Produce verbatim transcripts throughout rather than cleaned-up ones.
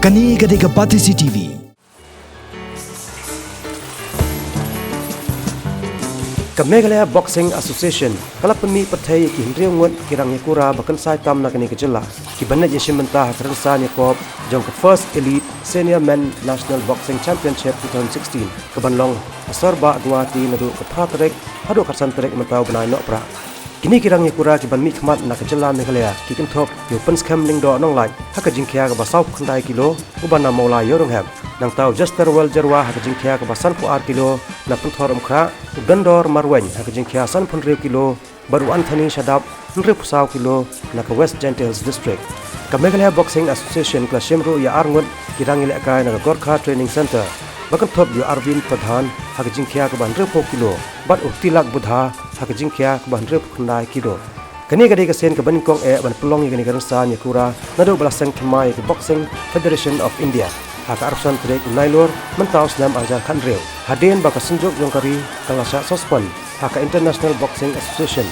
Kane ka dei ka Batesi T V. Ka Meghalaya Boxing Association ka la pynmih pyrthei ïa ki hynriew ngut ki rangïakura ba kynsai tam na kane ka jylla, kiban leit ïashim bynta ha ka rynsan ïakob jong ka First Elite Senior Men National Boxing Championship two thousand sixteen, kaban long ha Sorbagh, Guwahati naduh ka phra tarik haduh ka san tarik mynta u bnai Nohprah. Kine ki rangïakura kiban mihkhmat na ka jylla Meghalaya ki kynthup ïa u Pynskhem Lyngdoh Nonglait ha ka jingkhia kaba sawphew khyndai kilo, u Banam Mawlai Ïewrynghep. Nangta u Jesterwell Jyrwa ha ka jingkhia kaba sanphew ar kilo na Pynthorumkhrah, u Dondor Marwein ha ka jingkhia sanphew hynriew kilo, bad u Anthony Shadap, hynriewphew saw kilo, na ka West Jaintia Hills District. Ka Meghalaya Boxing Association ka la shim ruh ïa ar ngut ki rangïalehkai na ka Gorkha Training Centre, ba kynthup ïa u Arvind Pradhan ha ka jingkhia kaba hynriewphew kilo, bad u Tilak Buddha ha ka jingkhia kaba hynriewphew khyndai kilo. Kane ka dei ka sien kaba nyngkong eh ban pynlong ïa kane ka rynsan ïakura naduh ba la seng thymmai ïa ka Boxing Federation of India ha ka arphew san tarik u Nailur mynta u snem ar hajar khathynriew, hadien ba ka Synjuk jong ka ri ka la shah suspend ha ka International Boxing Association.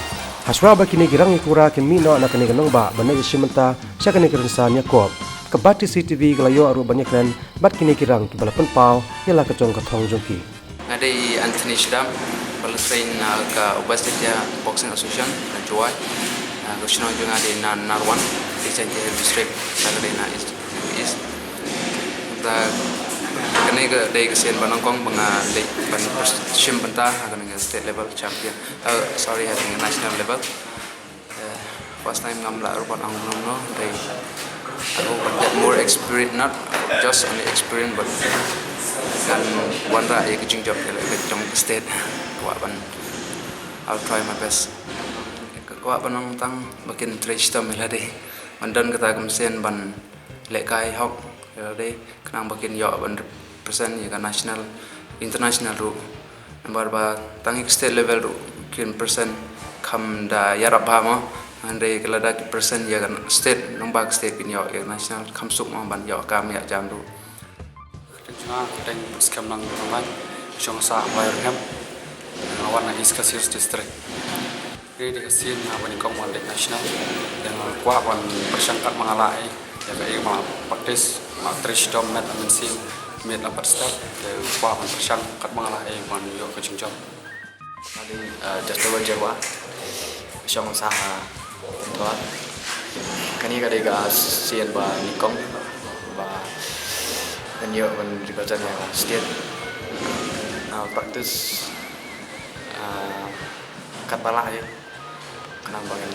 Hashwa ba kine ki rangïakura kin mih noh na kane ka nongbah ban leit ïashim bynta sha kane ka rynsan ïakob, ka Batesi T V ka la ïoh ruh ban ïakren bad kine ki rang kiba la pynpaw ïa la ka jong ka thong jong ki. Nga dei i Anthony Shadap, ba la train na ka West Jaintia Boxing Association na Jowai. Na ka shnong jong nga dei na Narwan, dei Jaintia Hills District, ka dei na East, East. Ta kane ka dei ka sien ba nyngkong ba nga dei ban shim bynta ha kane ka state level champion. Uh, sorry, ha kane ka national level. Eh, first time ngam lah ruh ban ong kumno, dei, I hope I get more experience, not just only experience, but ngan wanrah ïa ka jingjop ïa la ka jong ka state. Kwah ban, I'll try my best. Kwah ban ong tang ba kin trei shitom ïa lade, ban don kata ka mynsiem ban lehkai hok ïa lade, khnang ba kin ïoh ban represent ïa ka national, international ruh. Namar ba tang ïa ka state level ruh kin present kham da ïarap bha mo. Hynrei lada ki present ïa ka state, nangba ka state kin ïoh ïa ka national, kham suk mo ban ïoh kam ïa jam ruh. Kyrteng jong nga, kyrteng Pynskhem Lyngdoh Nonglait, shong sah Ïewrynghep. Nga wan na East Khasi Hills District. Kane ka dei ka sien nga ba nyngkong ban leit national. Nga kwah ban pyrshang katba nga lah hi. Ïa kaei ba nga practice, nga trei shitom, met la mynsiem, met la pat step. Te kwah ban pyrshang katba nga lah hi ban ïoh ka jingjop. Nga dei, eh, Joshua Jyrwa, shong sah, eh, Pynthor. Kane ka dei ka sien ba nyngkong ba ngan ïoh ban represent ïa ka state. Nga practice, eh, katba lah hi. Khnang ba ngin,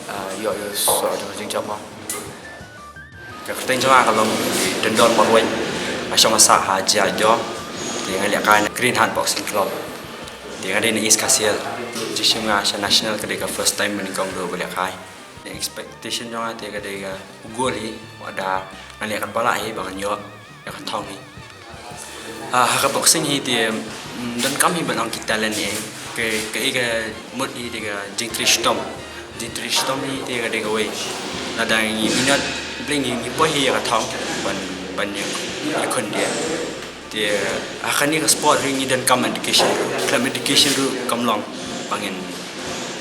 ah, ïoh ïa u soh jong ka jingjop mo. Ka kyrteng jong nga ka long Dondor Marwein. Nga shong sah ha Jaiaw. Te nga lehkai na Green Heart Boxing Club. Te nga dei na East Khasi Hills. Jingshim nga sha national ka dei ka first time ba nyngkong ba lehkai. Expectation jong nga te ka dei ka goal hi, wat la ngan leh katba lah hi ba ngan ïoh ïa ka thong hi. Ah, ha ka boxing hi te, mm, donkam hi ban ong ki talent hi. Ka, ka, ka mut hi te ka jingtrei shitom. Jingtrei shitom hi te ka dei kawei. Lada ngi minot bling ngi, ngi poi hi ïa ka thong ban, ban ïa, ïakhun de. Te ha kane ka sport ruh ngi donkam education ruh. Khlem education ruh kam long ba ngin,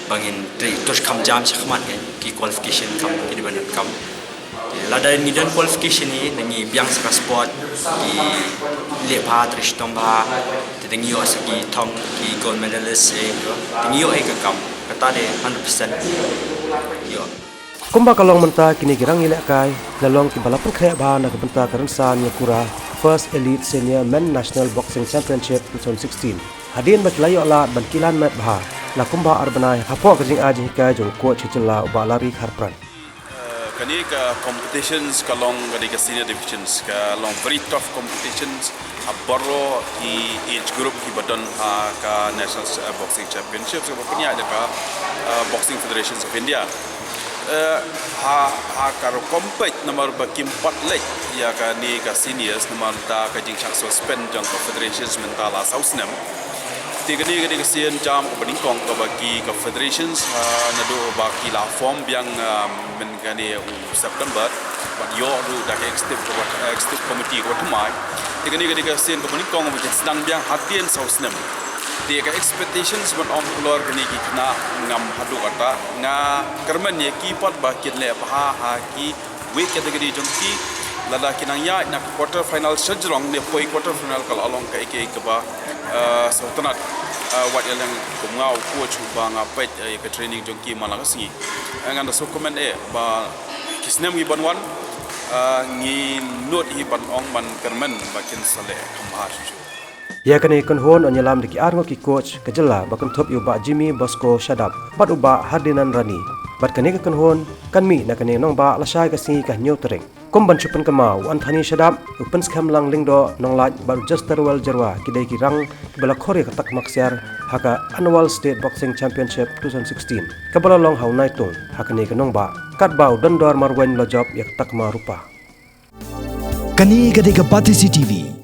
ba ngin trei, to kham jam shakhmat, ki qualification kam, ki dei ban donkam. Te lada ngi don qualification hi, ngi biang sha ka sport, ngi leh bha, trei shitom bha, te ngi ïoh sa ki thong, ki gold medalist hi, te ngi ïoh hi ka kam. Kata dei hundred percent ïoh. Kumba ka long mynta, kine ki rangïalehkai la long kiba la pynkhreh bha na ka bynta ka rynsan ïakura First Elite Senior Men National Boxing Championship two thousand sixteen. Hadien ba ki la ïoh lad ban kilan met bha la kumba ar bnai hapoh ka jingai jinghikai jong u coach ka jylla u Bah Larry Kharpran. Eh, kane ka competitions ka long ka dei ka senior divisions, ka long very tough competitions. Ha baroh ki age group kiba don ha ka National, eh, Boxing Championships kaba pynïaid da ka, eh, Boxing Federations of India. Eh, ha, ha ka rukom peit namar ba kim pat leit ïa kane ka seniors namar da ka jingshah suspend jong ka federations mynta la saw snem. Te kane ka dei ka sien jam kaba nyngkong kaba ki ka federations, ah, naduh ba ki la form biang, ah, myn kane u September, bad ïoh ruh da ka executive, executive committee kaba thymmai. Te kane ka dei ka sien kaba nyngkong ba kin sdang biang hadien saw snem. Te ka expectations ban ong halor kane ki khynnah ngam haduh katta, nga kyrmen ïa ki pat ba kin leh bha ha ki Weight category jong ki, lada ki nang ïaid na quarter final sha jrong ne poi quarter final ka la long kaei kaei kaba, eh, sngewtynnat, eh, wat ïa leng kum nga u coach uba nga peit, eh, ïa ka training jong ki man la ka sngi. Eh, ngan da sngewkmen eh ba ki snem ngi ban wan, eh, ngi nud hi ban ong ban kyrmen ba kin sa leh kham bha shuh shuh. Ïa kane ka kynhun yn ïalam da ki arngut ki coach ka jylla ba kynthup ïa u Bah Jimmy Bosco Shadap bad u Bah Hardinan Rani. Bad kane ka kynhun kan mih na kane ka nongbah lashai ka sngi ka hynñiew tarik. Kum ban shu pynkynmaw, u Anthony Shadap, u Pynskhem Lang Lyngdoh Nonglait bad u Jesterwell Jyrwa ki dei ki rang kiba la khur ïa ka takma ksiar ha ka Annual State Boxing Championship two thousand sixteen kaba la long ha u Naitung ha kane ka nongbah, katba u Dondor Marwein u la jop ïa ka takma rupa. Kane ka dei ka Batesi T V.